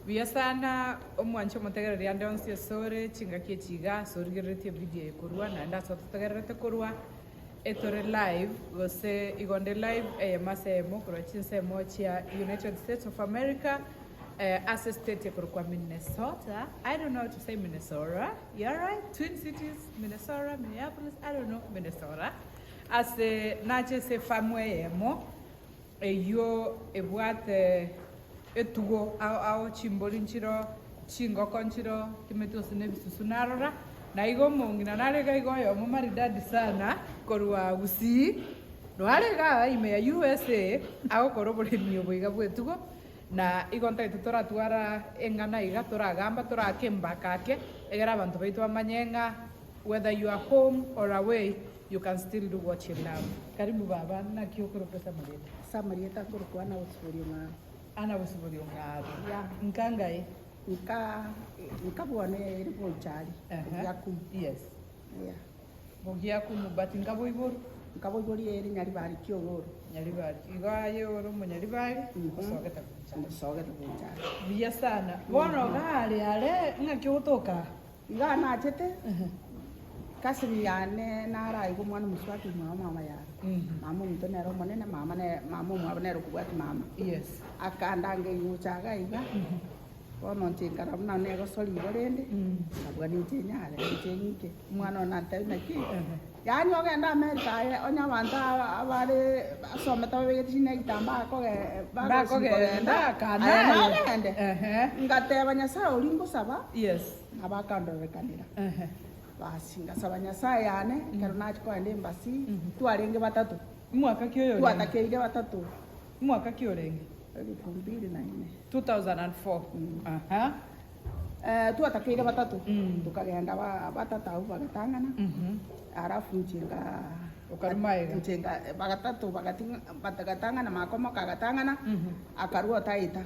Buya sana omwanche omotegereri ande onsi asore chingaki echi iga ase origereretie evidio eye korwa naende ase ototegererete korwa etore live gose igo nde live eyemo ase eyemo korwa chinsemo chia United States of America ase estate ekorokwa Minnesota I don't know how to say Minnesota yeah right Twin Cities Minnesota Minneapolis I don't know Minnesota ase nache ase efamu eyemo Eyio ebwate etugo ao ao, chimbori nchiroo, chingoko nchiroo, timeti gose nebisusu narora. Na igo omong'ina nare iga iga oyomo maridadi sana korwa Gusii, noare igaa ime ya USA agokora oboremi obo iga bwa etugo, na igo ntagete toratwara eng'ana iga toragamba toraake embaka ake, egere abanto baito bamanye ng'a whether you are home or away You can still do what you love. Karibu baba, naki okorokwa ase amarieta? Ase amarieta nkorokwa Anna Bosibori Ong'aro. Anna Bosibori Ong'aro. Yeah. Nka ngai? Nka nka bwane ere Bonchari, Bogiakumu. Yes. Yeah. Bogiakumu, but nka boiboru? Nka boiboru ere Nyaribari Kiogoro. Nyaribari. Igo aye ore omonyaribari, osogete Bonchari. Osogete Bonchari. Buya sana. Bono iga are are, ng'aki ogotoka aa? Iga nachete, cousin yane naro aigwe omwana omosubati omwabo mama yare, mama ominto nere omonene, mama nere mama omwabo nere okobwati mama. Yes. Akandangeria gocha iga iga, bono inche nkarora buna negosori igo rende, nkabua ninche nyare, ninche ng'ike, omwana one nantebia naki, yaani ogende America aye onye abanto aba abare basomete babegete chinekita mbakoge Mbakogenda, kana aye aye. nogende. Ehe. Ngateba Nyasaye oria ngosaba. Yes. Nabo akandorekanera. Basi ngasaba Nyasae yane, ekero nachia kogenda embassy, twarenge batato. Mwaka ki oyo orenge? Twatakeire batato. Mwaka ki orenge? Elfu mbili na ine. 2004. Aha. Eh, twatakeire batato, tokagenda ba- batato abwo bagatang'ana, alafu inche nga. Okarwa magega. Inche nga bagatato bagating'a bagatang'ana makomoka agatang'ana, akarua otaeta.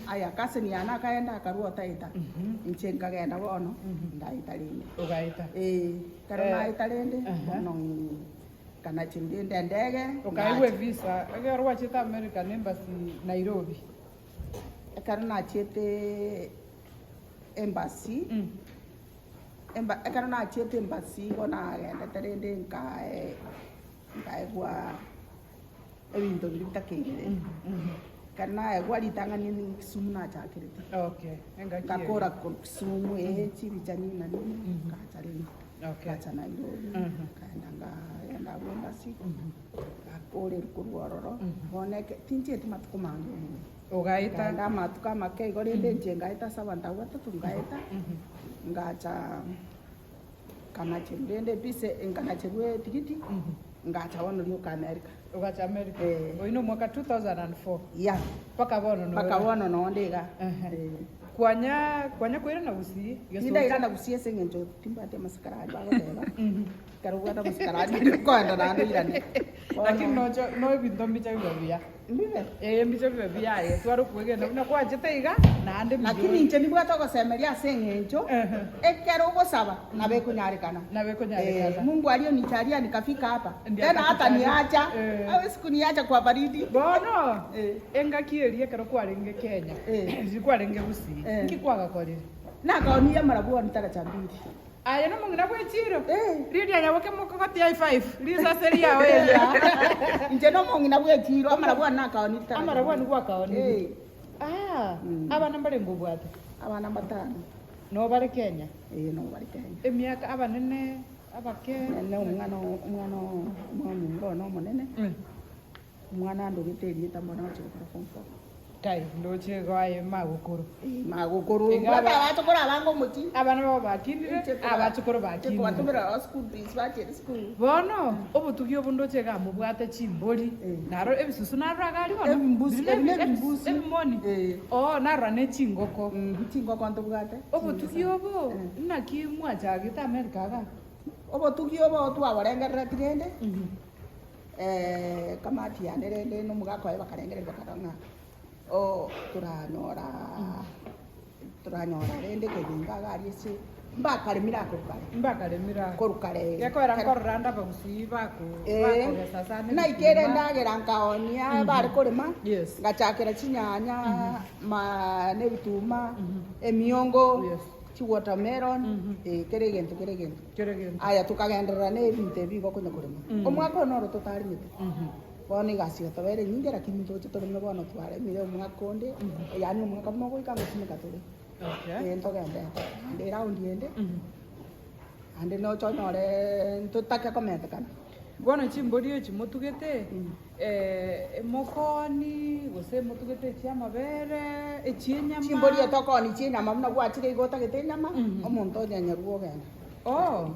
Aya cousin yane akaenda akarua otaeta, inche nkagenda bono ndaeta rende. Ogaeta. Eeh, ekero Eh, naeta rende, aha. bono nkanachi rende endege, Okaegwa ngacha. evisa, ekero gwachete America na embassy Nairobi. Ekero nachiete embassy. Emba ekero nachiete embassy igo nagendete rende nkae nkaegwa ebinto biria bitakeire rende. Ekero naegwa ritang'ani ni Kisumu nachakerete. Okay, engaki eria. Ngakora korwa Kisumu eh chibicha nini na nini, ngacha rende. Okay. Ngacha Nairobi, nkaenda nkagenda abwo embassy, ngakorerwa korwa ororo, bono eke tinchieti matuko mange mono. Ogaeta. Nkaenda amatuko amake igo rende inche ngaeta ase abanto abwo batato ngaeta, ngacha nkanacherwa rende ebisa nkanacherwa etigiti, ngacha bono rioka America. Ogacha America. Eh. Oyio nomwaka 2004. Yeah. Mpaka bono nore. Mpaka bono nonde iga. Ehe. Eh. Kwanya kwanya koirana Gusii gesocha. Tindairana Gusii ase eng'encho timbwati amasakara aria bagoteba, ekero obwate amasakara aria nari okoenda naende oirane. Bono. Lakini noche no ebinto mbiche bibe buya. Mbibe? Ee mbiche bibe buya aye tware okwegena buna kwachete iga naende mbiche Lakini inche nimbwate ogosemeria ase eng'encho ekero ogosaba nabo ekonyarekana. Nabo ekonyarekana. Eh, Mungu alionijalia nikafika hapa Ndiye tena hata akakujalia. niacha Eh. hawezi kuniacha kwa baridi. Bono Eh. engaki eria ekero kwarenge Kenya Eh. riria kwarenge Gusii Eh. nki kwagakorire? Nakaonia amarabwoni taracha mbili. Aye nomong'ina bw'echiro, Eh. riria nyaboke mokogotia high five, risase riao eria. Inche nomong'ina bw'echiro, amarabwani nakaonire taracha Amarabwani mbili. gwakaonire? Eh. Ah, Mm. abana mbarenge obwate? Abana mbatano. Noo bare Kenya? Ee, noo bare Kenya. Emiaka abanene, abake? Nene omwana o- omwana o- omwana omomura one omonene, Mm. Omwana andogete erieta mbona agochia gokora form four. Kai, ndoche igo aye magokoro. Eh, magokoro. Iga Bwate aba- abachokoro abange omochie. Abana babo bakinire, Inche koba- abachokoro inche bakinire. kobatomera oo school fees bachiere school. Bono, obotugi obo ndoche iga mobwate chimbori, Eh. naro ebisusu narora iga aria bono. Ebimbusi, Biri ebi nebi- nebimbusi. Ebimoni. Eh. Oo, narora ne chingoko. Mhm, chingoko ntobwate. Obotugi obo, Eh. naki mwachagete America iga? Obotugi obo twaborengereretie rende. Ekamati yane rende na omogaka oye bakarengereria bakarora ng'a oh toranyora toranyora rende ekeginga iga aria ase. Mbakaremire aa korwa kare. Mbakaremire aa. Korwa kare. Gekoera nkorora ande abagusii bako Ee, bakogesa sana naikere ebituma. endagera nkaonia bare korema, Yes. ngachakera chinyanya, ma na ebituma, emiongo, Yes. chiwatermelon, eh, kera egento kera egento. Kera egento. Aya tokagenderera na ebinto ebi igo konya korema. Omwaka oyo noro totaremete. Bono egasi goteba ere enyinge lakini ntoche toreme bono twaremire omwaka onde, yaani omwaka buna ogoika ngosimeka tore. Okay. Eh, ntogende naende eraundi ende, naende noche onyore ntotake komentekana. Bono chimbori echi motugete, emokoni, gose motugete echi'amabere, echi'enyama? Chimbori etokoni chi'enyama buna gwachire igo otagete enyama, omonto onyenyerwa ogenda. Oh,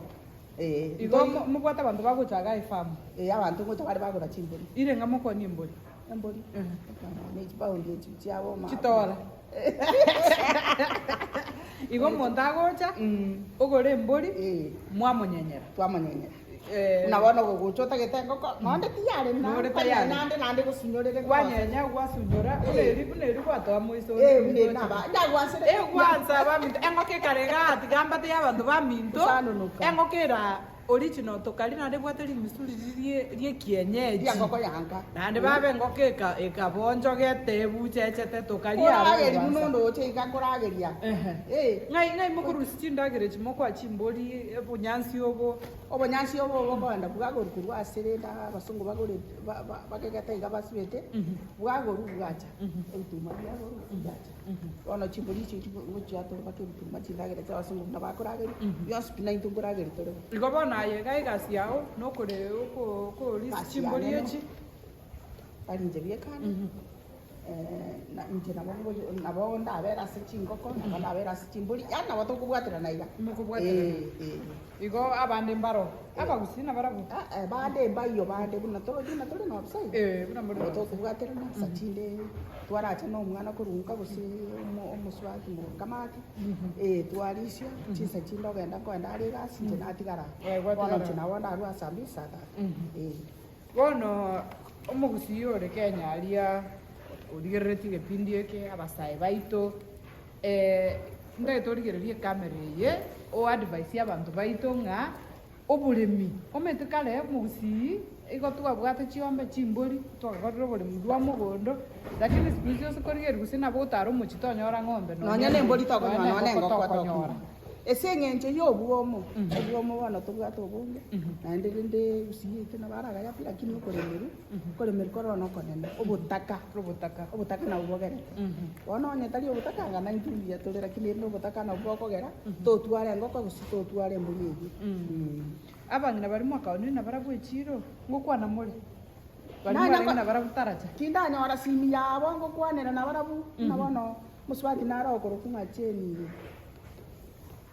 Eh, igo ntori- mo- mobwate abanto bagocha iga efarm? Eh, abanto ngocha bare bagora chimbori. Ire ng'a mokoni embori? Embori, ne chipaundi echi chiabo ma- Chitora. Igo omonto agocha, ogore embori, Eh. mwamonyenyera. Twamonyenyera. Eh. Buna bono ogogocha otagete engoko, nonde tiyare na- Nonde tayare. naende naende gosunyorere Kwanyenya gwasunyora, buna eri buna eri gwatoa moiso Eh, buna eri naba- ndagwansire. Egwansa abaminto, engoko ekare igaa tiga mbate ya abanto baminto, Gosanonoka. engoko era original tokari naende ebwate rimisu riria rie rie kienyeji. Ria engoko ya nka. Naende babe engoko eka ekabonchogete ebuchechete tokaria aro Korageria buna egwansa. ondoche iga nkorageria. Ehe. Eh. Ng'ai ng'ai mokorusia chindagera echi mokoa chimbori, obonyansi obo? Obonyansi obo bokoenda bwagorwa korwa ase rende abasongo bagorete ba- ba- bagegete iga basibete, bwagorwa bwacha, ebituma biagorwa biacha. Bono chimbori echio ngochiatorwa mpaka ebituma chindagera chia abasongo buna bakorageria, bionsi pi naintwe nkorageria tore bo. Igo bono aye iga egasi yao nokore oko okorisia Egasi chimbori yane no- echi. Tari inche bieka na inche nabo ngoyo nabo ndabere ase chingoko, nabo ndabere ase chimbori, yaani nabo tokobwaterana iga. Mokobwaterana. Eh, eh. Igo abande mbaro, abagusii nabarabwo. Ah, eh, bande mbaiyo bande buna torochi buna tore na obusai. Eh, buna more Nabo na obusai. tokobwaterana asa chinde twaracha na omwana korwa nka gose omo omosubati mokamati, eh, twarisia, chinsa chinde ogenda nkoenda are egasi inche natigara. Eh, gwatigara. Bono inche nabo ndarwa saa mbili saa tatu. Eh. Bono omogusii ore Kenya aria origereretie egepindi eke, abasae baito, ntagete origererie ecamera eye, oadvise abanto baito ng'a oboremi, omanyete kare omogusii igo twabwate chiombe, chimbori, twagakorire oboremi bwa mogondo, lakini siku hizi ase korigereria gose nabo ogotara omochie tonyora ng'ombe Nonya na embori tokonyora, nonya nonya na engoko engoko tokonyora. tokonyora. Ase eng'encho y'obwomo, obwomo bono tobwate obonge, naende rende gusii yaito nabo aragaya pi lakini okoremerwa, okoremerwa kore ono okonene, obotaka, Obotaka. obotaka nabwo bogerete. Bono onye tari obotaka anga naintwe mbuya tore lakini rende obotaka nabwo bokogera, totware engoko gose totware embori eyio. Abang'ina baria mwakaonire nabarabwo echiiro, ngokwana more? Baria Nanya mwarenge ko- nabarabwo taracha? Tindanyora simi yabo ngokwanera nabarabwo, buna bono mosubati nare okorokwa ng'a Jane.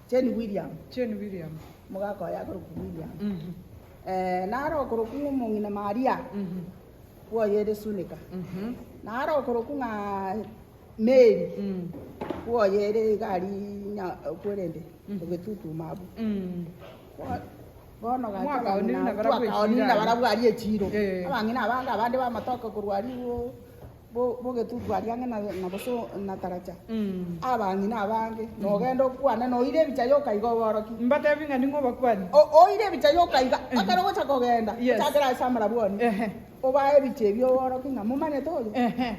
Jane William. Jane William. Omogaka oye akorokwa William. Naro okorokwa ng'a omong'ina Maria, bwoye ere Sunika. Naro okorokwa ng'a Mary, bwoye ere iga aria nya kwerende ogetutuma abwo. Bono gaki Mwakaonire abang'ina nabarabwo twakaonire echiro nabarabwo aria echiro. Eh. Abang'ina abange abande bamatoke korwa aria bo bo bogetutu aria ang'e na na boso na taracha. Abang'ina abange nogenda okwane noire ebicha yoka iga oborokie. Mbatebi ng'a ning'o obakwani. O- oire ebicha yoka iga ekero ogocha kogenda Yes. ochakere ase amarabwoni Ehe. obae ebicha ebio oborokie ng'a momanyete oyo. Ehe.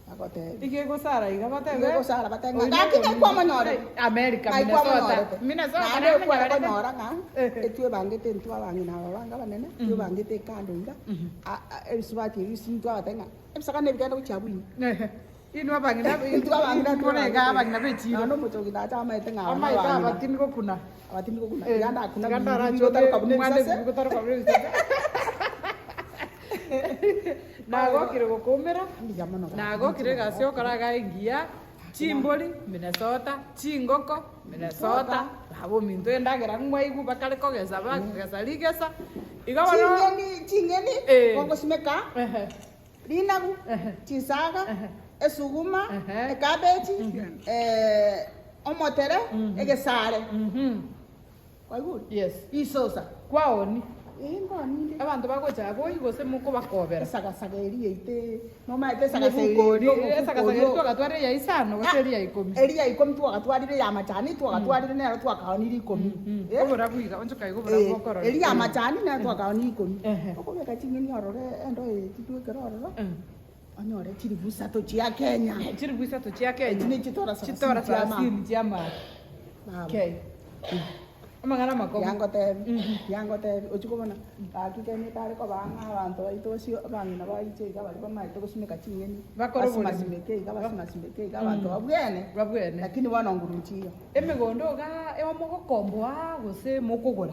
Agotebia. Iga egosara iga batebe. Iga egosara batebe ng'a Oyo gaki ng'ai kwamonyorete. America, Ng'ai Minnesota. kwamonyorete. Minnesota Naende naende okware nyorete. konyora ng'a Ehe. etwebangete intwe abang'ina aba bange abanene, twebangete ekando iga, a- a- ebisubati ebi ase intwe abatebe ng'a ebisagane ebi genda gochia abwo ime. Ehe. Inwe abang'ina Intwe abang'ina more iga abang'ina b'echiro. Naende omochogi nacha amaete ng'a aba Amaete nabang'ina. abatindi gokuna. Abatindi gokuna. Eh, Tiga ndakuna tiga bibi ndarachoke bigotaroka buna omwande ebisase. ebibi gotaroka buna ebisase. Nagokire gokoumera, Mbuya mono gaki. nagokire egasi okora iga engiya, chimbori Minnesota, chingoko Minnesota, baba ominto endagera mwaigwa bakare kogesa bakogesa rigesa, igo bono Ching'eni, ching'eni, Eh. gogosimeka, Ehe. rinagu, Ehe. chinsaga, Ehe. esuguma, Ehe. ekabechi, eh, omotere, egesare. Mhm. Kwaigure? Yes. Risosa. Kwaoni. Ee nkoninde. Abanto bagocha abwo oyio gose mokobakobera? Esagasaga eria yaito nomanyete esagasaga Omobuko eria oria, esagasaga eria twagatwarire ya isano gose eria ya ikomi? Eria ya ikomi twagatwarire ya amachani twagatwarire nero twakaonire ikomi. Eh? Oborabu iga, onchoka iga oborabu okorora. Eria ya amachani nero twakaonire ikomi. Ehe. Okobeka ching'eni ororo endo eye chitwekere ororo, onyore chilifu isato chia Kenya. Chilifu isato chia Kenya. Echi ne chitora sarasini Chitora chia amana. sarasini chia amana. Baba. Okay. Amang'ana amakong'u. Tiangotebi, tiangotebi, ochia kobona gaki kenya etare koba ang'e abanto baito gose abang'ina baiche iga baria bamaete gosimeka ching'eni, Bakore oboremi. basimasimeke iga basimasimeke iga abanto babwene, Babwene. lakini bono nguru nchiyo. Emegondo igaa emogokomboa gose mokogora?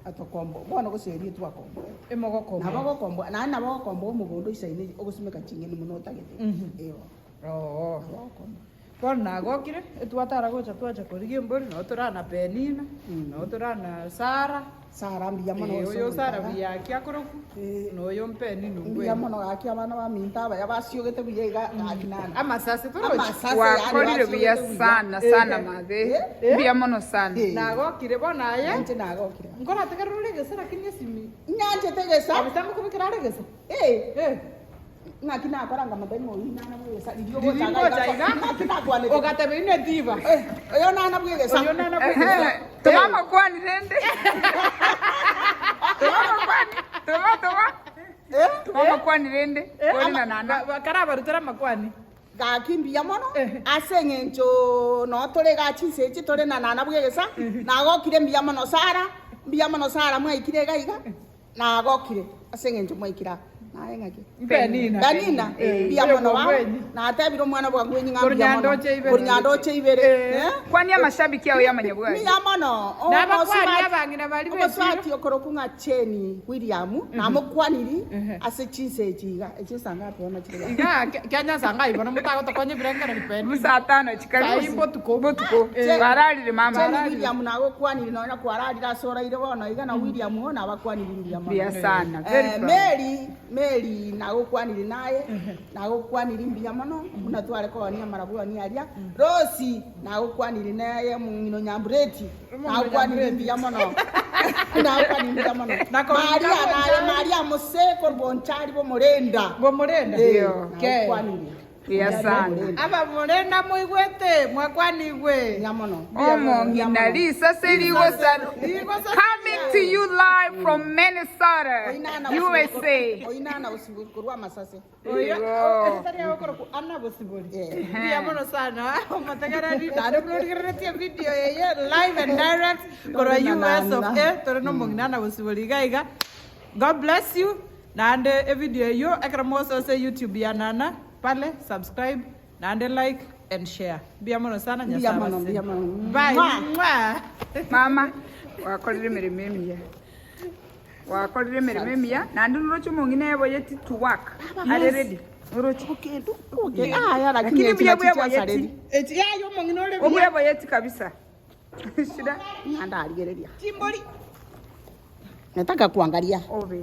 Atokombo bono gose erio twakomboete. Emogokomboa. Nabo ogokomboa, naende nabo ogokomboa omogondo oisaine ogosimeka ching'eni buna otagete, eeh. Oo. Nabo ogokomboa. Bono nagokire, etwatara gocha twacha korigia embori, nabo torana Penina, nabo torana Sara. Sara mbuya mono Eh, ase oyo Sara ogoitaba. buya aki akorokwa, Eh. na oyo Penina Mbuya ombwene. mono gaki abana baminto abaya basiogete buya iga gaki nana. Amasase torochi. Amasase yaani Wakorire buya basiogete buya. sana sana mathe. Eh. Mbuya mono sana. Eh. Nagokire bono aye, Inche nagokire. nkorategerera ore egesa lakini esimi. Inyanchete egesa. Kabisa ngokobekera are egesa. Eh. Eh. Ng'aki nakora nkamotebia ng'a oyio nana bw'egesa riria Riria ogocha ngocha iga, iga, ng'aki nakwanete ogateba inwe tiba. Eh, oyo nana bw'egesa. Oyo nana bw'egesa. Ehe, toma amakwani rende. Toma amakwani, toma toma. Eh? Toma amakwani rende. Kori na nana. Karabarutere amakwani. Gaki mbuya mono Ehe. ase eng'encho noo tore igaa chinsa echi tore na nana bw'egesa, nagokire mbuya mono Sarah, mbuya mono Sarah mwaikire iga iga. Nagokire ase engencho mwaikire aa. Naye ng'aki? Penina. Penina, Eh, mbuya mono baba. Bwangwenyi. Natebire omwana bwangwenyi ng'a Korwa mbuya mono. nyandoche ibere. Korwa nyandoche ibere. Eh. Eh? Kwania amashabiki ao y'amanyabwari. Mbuya mono. Nabakwani Omosubati- abang'ina baria b'echiro. Omosubati okorokwa ng'a Jane William, namokwaniri Ehe. ase chinsa echi iga. Echi nsa ngapi bono chire iga? Igaa ke- Kenya nsa ngai bono motagotokonya ebirengererio Penina. Saa tano chikari Sai botuko. Botuko. Eh. Bararire mama. Jane William nagokwaniri nonya kwararire ase oraire bono iga na William oo nabakwaniri mbuya mono. Mbuya sana. Very Eh, proud. Mary, Mary nagokwaniri naye, nagokwaniri mbuya mono, buna tware koonia amarabwoni aria. Rose nagokwaniri naye omong'ina o Nyambureti, nagokwaniri mbuya mono. Nagokwaniri mbuya mono. Na korwa Maria Bonchari. naye, Maria mose korwa Bonchari bomorenda. Bomorenda. Eh, Ndio. nagokwaniri. Buya sana. Abamorenda moigwete, mwakwanigwe. Mbuya mono. Omong'ina risase rigosaro. Rigosaro. Coming to you live from Minnesota, USA. Oinana gosibwa korwa amasase. Oyo Igo. eritari agokorokwa Anna Bosibori. Eh. Mbuya mono sana omotegereri naende buna origereretie video eye live and direct korwa US of A tore na omong'ina Anna Bosibori iga iga. God bless you naende evideo eyio ekero mogosoa ase YouTube ya Nana pale subscribe naende like and share. Mbuya mono sana Mbuya Nyasaye mono, abasesenie. mbuya mono. Bye. Mwah. Mwah. Mama, gwakorire emeremo emiya. Gwakorire emeremo emiya, naende noroche omong'ina eboyeti to work, are ready. Noroche. Okendu, oke, aya, lakini Lakini echi buya nachi bweboyeti. chiasareri. Echi yaya omong'ina ore buya. Obweboyeti kabisa. Shida. Ng'a ndarigereria. Chimbori. Nataka kuangalia. Obe.